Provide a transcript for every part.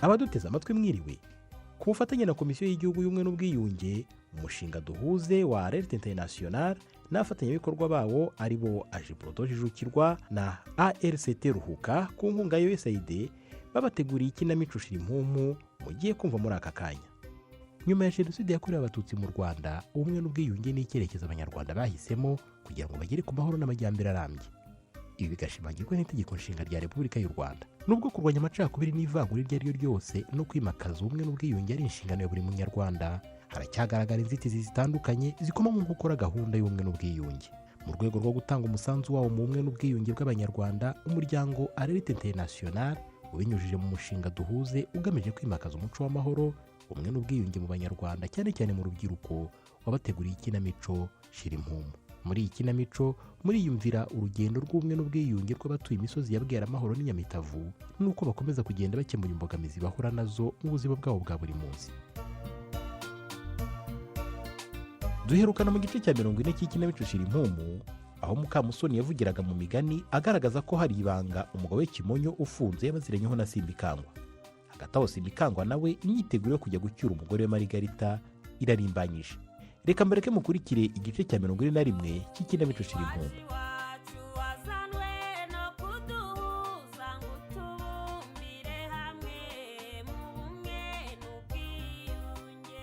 Abaduteze amatwi, mwiriwe. Ku bufatanye na Komisiyo y'Igihugu y'Ubumwe n'Ubwiyunge, umushinga Duhuze wa Alert International n'abafatanyabikorwa bawo, ari bo AJPRODHO Jijukirwa na ARCT Ruhuka, ku nkunga ya USAID, babateguriye ikinamico Shira Impumu mugiye kumva muri aka kanya. Nyuma ya Jenoside yakorewe Abatutsi mu Rwanda, ubumwe n'ubwiyunge ni icyerekezo Abanyarwanda bahisemo kugira ngo bagere ku mahoro n'amajyambere arambye. Ibi bigashimangirwa n'Itegeko Nshinga rya Repubulika y'u Rwanda. Nubwo kurwanya amacakubiri n'ivangura iryo ari ryo ryose no kwimakaza ubumwe n'ubwiyunge ari inshingano ya buri Munyarwanda, haracyagaragara inzitizi zitandukanye zikoma mu gukora gahunda y'ubumwe n'ubwiyunge. Mu rwego rwo gutanga umusanzu wawo mu bumwe n'ubwiyunge bw'Abanyarwanda, umuryango Alert International, ubinyujije mu mushinga Duhuze ugamije kwimakaza umuco w'amahoro, ubumwe n'ubwiyunge mu Banyarwanda, cyane cyane mu rubyiruko, wabateguriye ikinamico Shira Impumu. Muri iyi kinamico muriyumvira urugendo rw'ubumwe n'ubwiyunge rw'abatuye imisozi ya Bweramahoro n'Inyamitavu, n'uko bakomeza kugenda bakemura imbogamizi bahura nazo mu buzima bwabo bwa buri munsi. Duherukana mu gice cya 40 cy'ikinamico Shira Impumu, aho Mukamusoni yavugiraga mu migani agaragaza ko hari ibanga umugabo we Kimonyo ufunze yabaziranyeho na Simbikangwa. Hagati aho, Simbikangwa nawe imyiteguro yo kujya gucyura umugore we Marigarita irarimbanyije. Reka mbareke mukurikire igice cya 41 cy'ikinamico Shira Impumu. Iwacu wazanwe no kuduhuza ngo tubumbire hamwe mu bumwe n'ubwiyunge.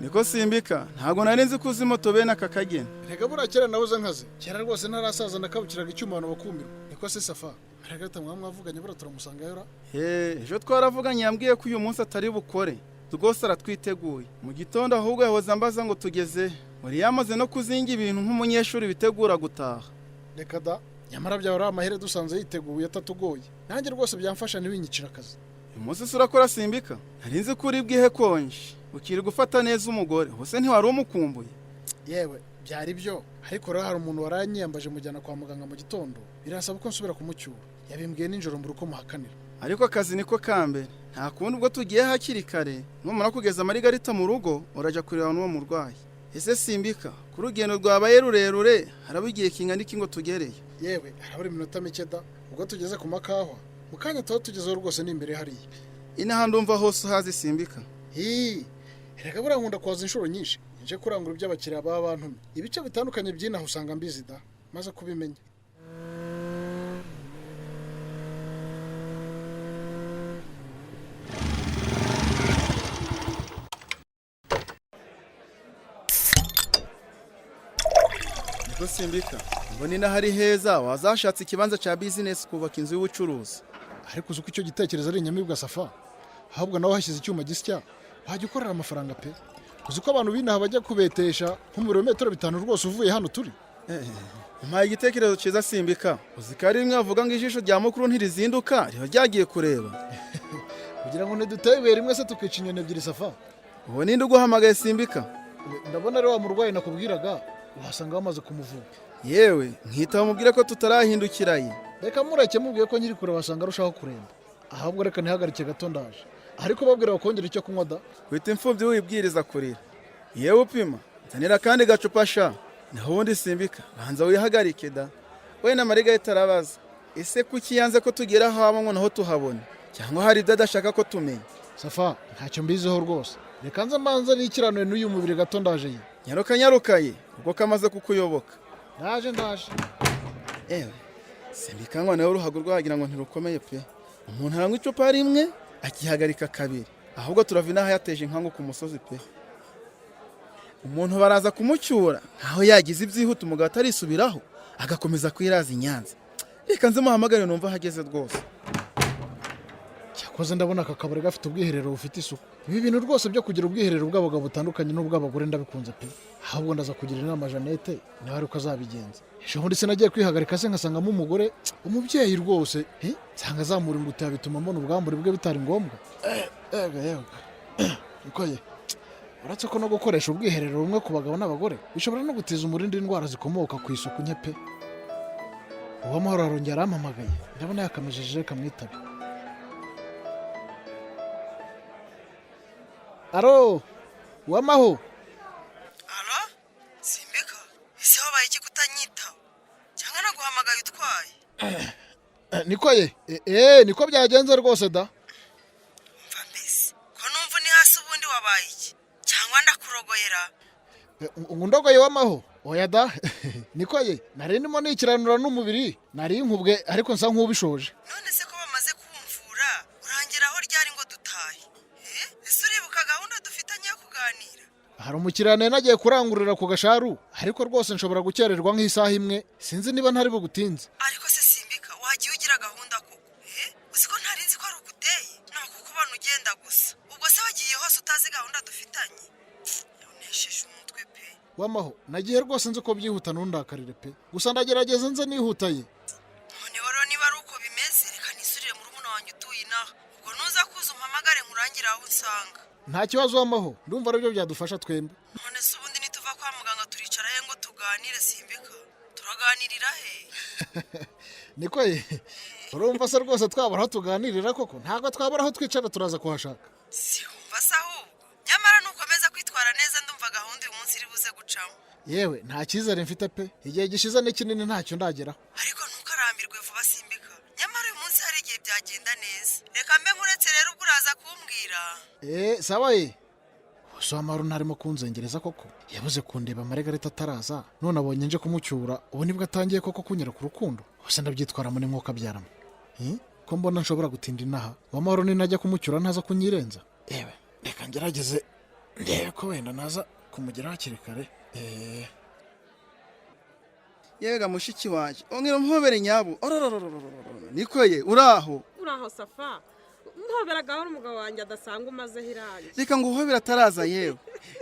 Niko Simbika, ntabwo nari nzi ko uzi moto bene aka kageni. Reka, buriya kera nabuze nkaze kera rwose, ntarasaza nakabukiraga icyuma abantu bakumirwa. Niko se Safa, Margarita mwaba mwavuganye? Buriya turamusangayo ra? He, ejo twaravuganye, yambwiye ko uyu munsi atari bukore rwose, aratwiteguye mu gitondo. Ahubwo yahoze ambaza ngo tugeze, wari yamaze no kuzinga ibintu nk'umunyeshuri witegura gutaha. Reka da, nyamara byaba ari amahere dusanze yiteguye atatugoye. Nanjye rwose byamfasha ntibinyicire akazi. Uyu munsi se urakora, Simbika? Nari nzi ko uri bwihe konje, ukiri gufata neza umugore ubuse ntiwari umukumbuye? Yewe, byari byo, ariko rero hari umuntu waranyiyambaje mujyana kwa muganga mu gitondo, birasaba ko nsubira kumucyura. Yabimbwiye nijoro, mbura uko muhakanira. Ariko akazi niko ka mbere, nta kundi. Ubwo tugiye hakiri kare, numara kugeza Marigarita mu rugo urajya kureba n'uwo murwayi. Ese Simbika, ku rugendo rwabaye rurerure, haraba igihe kingana iki ngo tugereye? Yewe, harabura iminota mike da. Ubwo tugeze ku makahwa mu kanya tuba tugezeho rwose, ni imbere hariya. Inaha ndumva hose uhazi, Simbika. Hii, reka, buriya nkunda kuhaza inshuro nyinshi nje kurangura ibyo abakiriya baba bantumye. Ibice bitandukanye by'inaha usanga mbizi da, maze kubimenya. Niko Simbika, mbona inaha ari heza, wazashatse ikibanza cya bizinesi ukubaka inzu y'ubucuruzi. Ariko uzi ko icyo gitekerezo ari inyamibwa, Safa? Ahubwo nawe wahashyize icyuma gisya wajya ukorera amafaranga pe. Uzi ko abantu b'inaha bajya kubetesha nko mu birometero 5 rwose uvuye hano turi. Umpaye igitekerezo cyiza, Simbika. Uzi ko ari rimwe bavuga ngo ijisho rya mukuru ntirizinduka riba ryagiye kureba. Kugira ngo ntiduteye ibuye rimwe se tukica inyoni ebyiri, Safa? Ubu ninde uguhamagaye, Simbika? Ndabona ari wa murwayi nakubwiraga, uhasanga bamaze kumuvura. Yewe, nkita mubwire ko tutarahindukiraye. Reka mureke, mubwiye ko nyiri kure wasanga arushaho kuremba. Ahubwo reka ntihagarike gato, ndaje. Ariko babwira bakongera icyo kunywa da. Wita imfubyi wibwiriza kurira. Yewe upima, nzanira akandi gacupa sha. Naho ubundi Simbika, banza wihagarike da. We na Marigarita arabaza ese kuki yanze ko tugera aho aba ngo naho tuhabone, cyangwa hari ibyo adashaka ko tumenya? Safa, ntacyo mbiziho rwose. Reka nze mbanze nikiranuye n'uyu mubiri gato, ndaje ye. Nyaruka nyarukaye ubwo kamaze kukuyoboka. Ndaje, ndaje. Ewe Simbika, ngo nawe uruhago rwagira ngo ntirukomeye pe. Umuntu aranywa icupa rimwe akihagarika kabiri. Ahubwo turava inaha yateje inkangu ku musozi pe. Umuntu baraza kumucyura nkaho yagize ibyihuta, umugabo atarisubiraho agakomeza kwiraza i Nyanza. Reka nze muhamagare numva ahageze rwose. Cyakoze ndabona aka kabari gafite ubwiherero bufite isuku. Ibi bintu rwose byo kugira ubwiherero bw'abagabo butandukanye n'ubw'abagore ndabikunze pe. Ahubwo ndaza kugira inama Jeannette nawe ariko azabigenza. Ejo bundi sinagiye kwihagarika se nkasangamo umugore umubyeyi rwose, nsanga azamura ingutiya, bituma mbona ubwambure bwe bitari ngombwa. Yego yego, niko ye. Uretse ko no gukoresha ubwiherero bumwe ku bagabo n'abagore bishobora no gutiza umurindi indwara zikomoka ku isuku nke pe. Uwamahoro arongera arampamagaye, ndabona yakamejeje, reka mwitabe. Aro, Uwamaho. Alo, Simbika, ese wabaye iki? waraye utwaye. Niko ye, niko byagenze rwose da. Mva mbese ko numva uni hasi, ubundi wabaye iki? Cyangwa ndakurogoyera? Ngo ndogoye w'amaho? Oya da, niko ye, nari ndimo nikiranura n'umubiri, nari nkubwe ariko nsa nk'ubishoje. None se ko bamaze kumvura, urangeraho ryari ngo dutahe? Ese uribuka gahunda dufitanye yo kuganira? Hari umukiriya nari nagiye kurangurira ku Gasharu, ariko rwose nshobora gukererwa nk'isaha imwe, sinzi niba ntari bugutinze. Ariko se Simbika, wagiye ugira gahunda koko? Uzi ko ntari nzi ko ari ukuteye ni ukukubona ugenda gusa. Ubwo se wagiye hose utazi gahunda dufitanye? Unesheje umutwe pe. W'amaho, nagiye rwose nzi ko byihuta, ntundakarire pe, gusa ndagerageza nze nihutaye. Noneho rero niba ari uko bimeze, reka nisurire murumuna wanjye utuye inaha. Ubwo nuza kuza umpamagare nkurangire aho usanga. Nta kibazo w'amaho, ndumva aribyo byadufasha twembi. None se ubundi nituva kwa muganga turicara he ngo tuganire, Simbika? Turaganirira he? Niko ye, urumva se rwose twabura aho tuganirira koko? Ntabwo twabura aho twicara, turaza kuhashaka. Siwumva se ahubwo? Nyamara nukomeza kwitwara neza, ndumva gahunda uyu munsi iri buze gucamo. Yewe, nta cyizere mfite pe, igihe gishize ni kinini ntacyo ndageraho. Ariko ntukarambirwe vuba, Simbika, nyamara uyu munsi hari igihe byagenda neza. Reka mbe nkuretse rero, ubwo uraza kumbwira. Eee, sawa ye. Gusa wamara ntarimo kunzengereza koko, yabuze kundeba Margarita ataraza, none abonye nje kumucyura, ubu nibwo atangiye koko kunyera ku rukundo. Gusa ndabyitwaramo n'umwuka abyaramo. Ko mbona nshobora gutinda inaha wamahoro, ninajya kumucyura ntaza kunyirenza? Yewe, reka ngerageze ndebe ko wenda naza kumugeraho hakiri kare. Yega mushiki wanjye, ongera umuhobere nyabu. Ororororororo, niko ye, uraho? Uraho Safa, mpobera gahoro, umugabo wanjye adasanga umazeho irangi. Reka ngo uhobere ataraza. Yewe,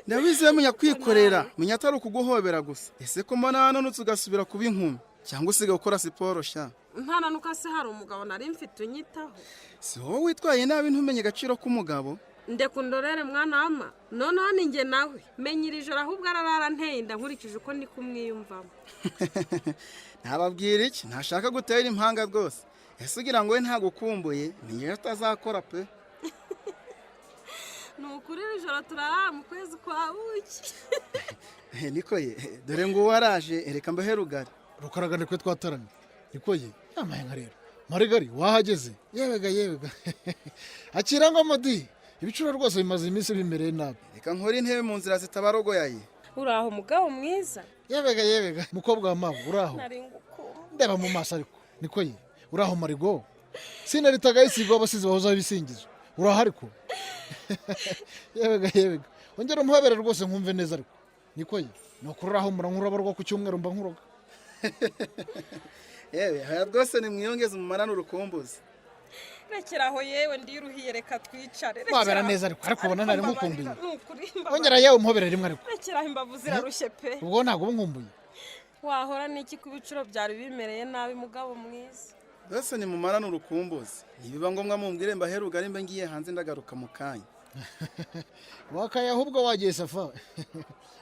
ndabizi, menya kwikorera, menya atari ukuguhobera gusa. Ese ko mbona wananutse ugasubira kuba inkumi, cyangwa usigaye ukora siporo sha? Ntananuka se? Hari umugabo nari mfite unyitaho. Si wowe witwaye nabi ntumenye agaciro k'umugabo? Ndekundorere mwana wama, noneho ni njye nawe menya iri joro ahubwo ararara nteye inda, nkurikije uko ndi kumwiyumvamo. Ntababwira iki, ntashaka gutera impanga rwose. Ese ugira ngo we ntagukumbuye? Menya ejo atazakora pe. Ni ukuri iri joro turarara mu kwezi kwa buki. Niko ye, dore ngo uwo araje, reka mbahe rugari. Rukaragane kwe twataramye. Niko ye, yamaye nka rero Marigari wahageze. Yewega yewega, akira ngo modi, ibicuro rwose bimaze iminsi bimereye nabi. Reka nkore intebe mu nzira zitabarogoyaye. Uraho mugabo mwiza. Yewega yewega, mukobwa wa mawe, uraho? Nari ngukunda. Ndeba mu maso ariko. Niko ye, uraho Marigo? Sinaritaga isigo abasizi bahozaho ibisingizo. Uraho ariko? Yewega yewega, ongera umuhobere rwose nkumve neza ariko. Niko ye, ni ukuri uraho? Mura ku cyumweru mba nkuroga. Yewe, haya rwose nimwiyongeze umumarane urukumbuzi. Rekera aho yewe, ndiruhiye, reka twicare. Wabera neza ariko, ariko ubona nari nkukumbuye. Ni ukuri mbabarira. Ongera yewe umuhobere rimwe ariko. Rekera aho, imbavu zirarushye pe. Ubwo ntabwo uba nkumbuye? Wahora n'iki ku bicuro byari bimereye nabi, mugabo mwiza? Rwose nimumarane urukumbuzi, nibiba ngombwa mumbwire mbahe rugari, mbe ngiye hanze, ndagaruka mu kanya. Wakaye ahubwo wagiye Safa.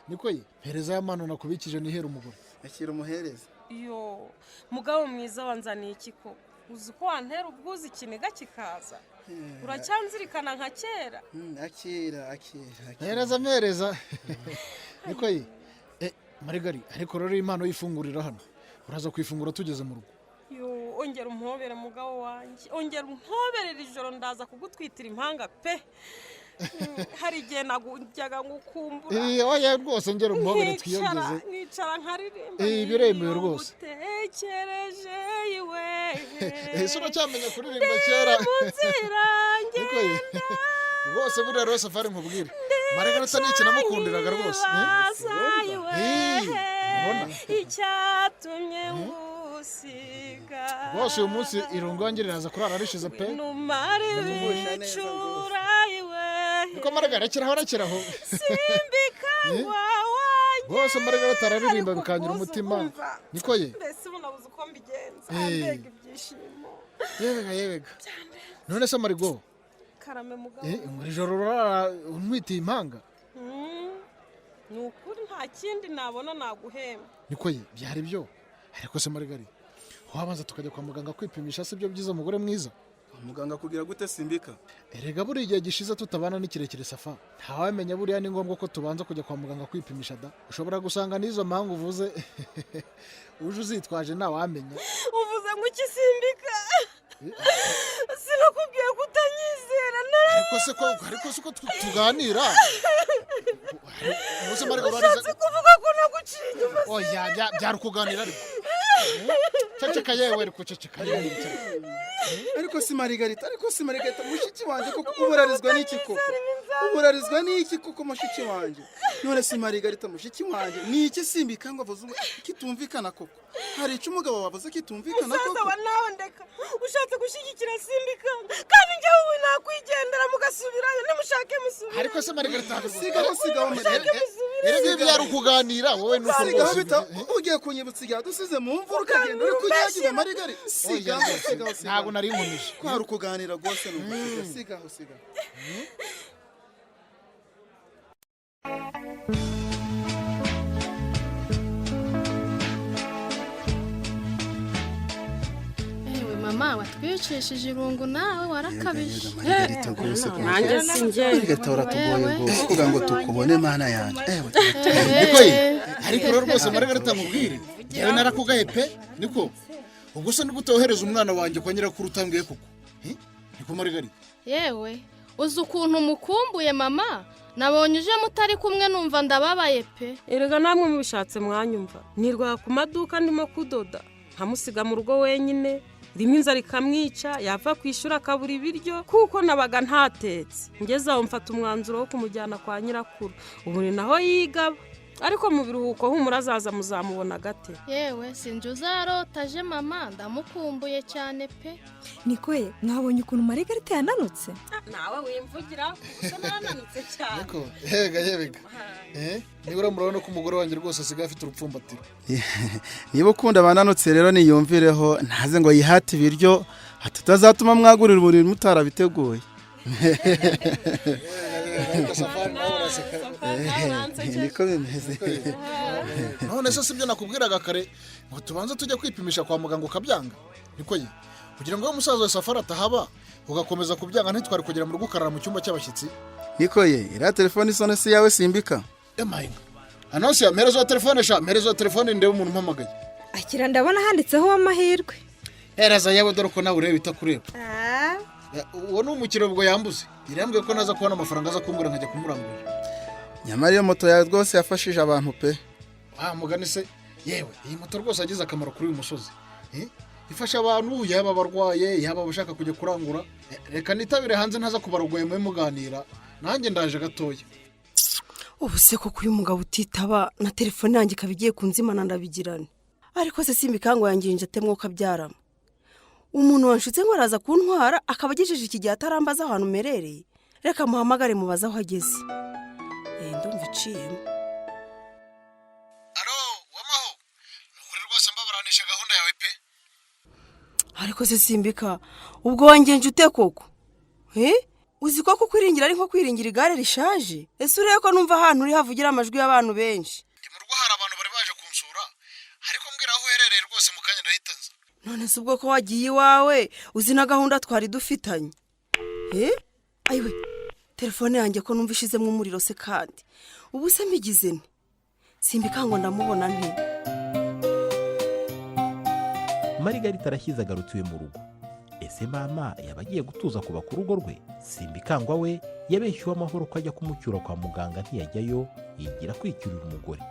Niko ye, mpereza y'amano nakubikije nihere umugore. Akira umuhereza. Yo mugabo mwiza, wanzaniye iki koko? Uzi ko wantera ubwuzu ikiniga kikaza? Uracyanzirikana nka kera. Akira, akira, akira. Mpereza, mpereza. Niko ye, Marigari, ariko rero impano y'ifungurira hano, uraza kuyifungura tugeze mu rugo. Yo, ongera umuhobere mugabo wanjye, ongera umuhobere. Iri joro ndaza kugutwitira impanga pe. Hari igihe najyaga ngukumbura. Oya rwose, ngera umuhobere. Nkicara Twiyongeze. nkicara nkaririmba. Biremewe rwose. Ngutekereje iwe. Ese uracyamenya kuririmba kera? Mu nzira. Niko ye, rwose buriya rero Safari, nkubwire, Margarita ni ikintu namukundiraga rwose, eh? Ubona? Icyatumye ngusiga. Rwose uyu munsi irungu wanjye riraza kurara rishize pe. Numara Ndamugusha neza ibicura iwe. Niko Margarita, rekeraho, rekeraho. Simbika wanjye. Rwose Margarita araririmba Ariko bikanyura ubwuzu umutima. umva. Niko ye. Mbese ubu nabuze uko mbigenza. Mbega ibyishimo! Yebega yebega, none se Marigo? Karame mugabo. Ngo iri joro urara untwitiye impanga? Ni ukuri nta kindi nabona naguhemba. Niko ye, byari byo. Ariko se Marigari, wabanza tukajya kwa muganga kwipimisha, si byo byiza mugore mwiza? Muganga kugira gute Simbika? Erega buriya igihe gishize tutabana ni kirekire Safa, ntawamenya. Buriya ni ngombwa ko tubanza kujya kwa muganga kwipimisha da. Ushobora gusanga n'izo mpamvu uvuze uje uzitwaje, ntawamenya. Uvuze ngo iki, Simbika? Sinakubwiye ko utanyizera? Ariko se ko tuganira ubuse Mariko? Ushatse kuvuga ko naguciye inyuma? Oya, byari ukuganira, ariko ceceka yewe, ariko ceceka yewe. Ariko si Marigarita, mushiki wanjye koko, uburarizwa n'iki koko? Uburarizwa n'iki koko, mushiki wanjye? None si Marigarita, mushiki wanjye, ni iki Simbika ngo avuze ubu kitumvikana koko? Hari icyo umugabo wavuze kitumvikana Musaza koko? wa nawe, ndeka. Ushatse gushyigikira Simbika, kandi njyewe ubu nakwigendera mugasubirayo. Nimushake musubire. Ariko se Marigarita? Sigaho, sigaho, Marigarita. Erega ibi byari ukuganira wowe nuko Sigaho. Rwose. Bita ugiye kunyibutsa igihe dusize mu mvura, ukagenda uri kunyagiwe. Marigari, sigaho, sigaho, sigaho. Ntabwo nari nkomeje. Kwari ukuganira rwose, ni ukuvuga sigaho, sigaho. Ewe mama, watwicishije irungu nawe, warakabije. Marigarita rwose. Nanjye si njye. Marigarita, uratugoye rwose kugira ngo tukubone, Mana yanjye, ewe. Niko ye, ariko rero rwose Marigarita, mubwire, yewe narakugaye pe. Niko, ubwo se nigute wohereza umwana wanjye kwa nyirakuru utambwiye koko? Eh? Niko Marigarita? Yewe, uzi ukuntu mukumbuye mama? Nabonye uje mutari kumwe, numva ndababaye pe. Erega namwe mubishatse mwanyumva. Nirwa ku maduka ndimo kudoda, nkamusiga mu rugo wenyine. Rimwe inzara ikamwica, yava ku ishuri akabura ibiryo kuko nabaga ntatetse. Ngeze aho mfata umwanzuro wo kumujyana kwa nyirakuru. Ubu ni naho yigaba, ariko mu biruhuko humura azaza, muzamubona gate. Yewe, sinjye uzarotaje mama, ndamukumbuye cyane pe. Niko ye, mwabonye ukuntu Marigarita yananutse? Nawe wimvugira, gusa narananutse cyane. Niko yega yebega, eh, nibura murabona ko umugore wanjye rwose asigaye afite urupfumbatiro. Niba ukunda abananutse rero, niyumvireho, ntaze ngo yihate ibiryo, hatazatuma mwagurira uburiri mutarabiteguye. Ariko Safari nawe uraseka. Niko bimeze. None se sibyo nakubwiraga kare ngo tubanze tujya kwipimisha kwa muganga, ukabyanga? Niko ye, kugira ngo musaza wa Safari atahaba ugakomeza kubyanga, ntitwari kugera mu rugo ukarara mu cyumba cy'abashyitsi. Niko ye, iriya telefone isona si yawe, Simbika? Emahinga anonsi, mpereza wa telefone sha, mpereza wa telefone ndebe umuntu umpamagaye. Akira, ndabona handitseho Amahirwe. Hereza yewe, dore ko nawe ureba itakureba. Ya, uwo ni umukiriya ubwo yambuze. Yarambwiye ko naza kubona amafaranga aza kumbwira nkajya kumurangurira. Nyamara iyo moto yawe rwose yafashije abantu pe. Wa mugani se yewe, iyi moto rwose yagize akamaro kuri uyu musozi. Eh, ifasha abantu, yaba abarwaye, yaba abashaka kujya kurangura. Eh, reka nitabire hanze ntaza kubarogoye mube muganira, nanjye ndaje gatoya. Ubu se koko uyu mugabo utitaba na telefone yanjye ikaba igiye kunzimana, ndabigirane? Ariko se Simbikango yanginje atemwo kabyarama? Umuntu wanshutse ngo araza kuntwara, akaba agejeje iki gihe atarambaza ahantu mperereye. Reka muhamagare mubaze aho ageze. Ndumva iciyemo. Alo, wamaho, ni ukuri rwose mbabaranisha gahunda yawe pe. Ariko se Simbika, ubwo wangenje ute koko? Eh? Uzi ko kukwiringira ari nko kwiringira igare rishaje? Ese urebe ko numva ahantu uri havugira amajwi y'abantu benshi. Ndi mu rugo, hari abantu bari baje kunsura, ariko mbwira aho uherereye rwose, mu kanya ndahita nza. None se ubwo ko wagiye iwawe, uzi na gahunda twari dufitanye? Eh, ayiwe, telefone yanjye ko numva ishizemo umuriro se? Kandi ubu se mbigize nte? Simbika ngo ndamubona nte? Marigarita arashyize agarutse iwe mu rugo. Ese mama yaba agiye gutuza kuba ku rugo rwe? Simbikangwa we yabeshye Amahoro ko ajya kumucyura kwa muganga, ntiyajyayo, yigira kwicyurira umugore.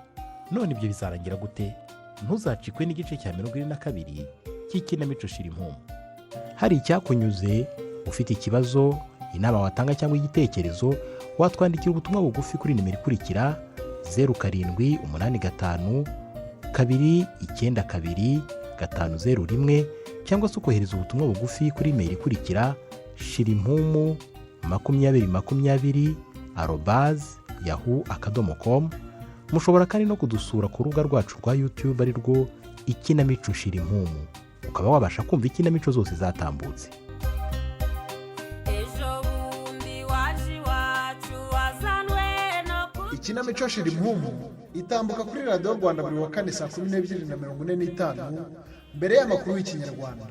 None ibyo bizarangira gute? Ntuzacikwe n'igice cya 42 cy'ikinamico Shira Impumu. Hari icyakunyuze, ufite ikibazo, inama watanga cyangwa igitekerezo, watwandikira ubutumwa bugufi kuri nimero ikurikira: 0785292501, cyangwa se ukohereza ubutumwa bugufi kuri imeri ikurikira: shirimpumu2020@yahoo.com. Mushobora kandi no kudusura ku rubuga rwacu rwa YouTube, ari rwo Ikinamico Shira Impumu, ukaba wabasha kumva ikinamico zose zatambutse. Ejo bundi waje iwacu wazanwe no Ikinamico Shira Impumu itambuka kuri Radiyo Rwanda buri wa kane saa 12:45 mbere y'amakuru y'Ikinyarwanda.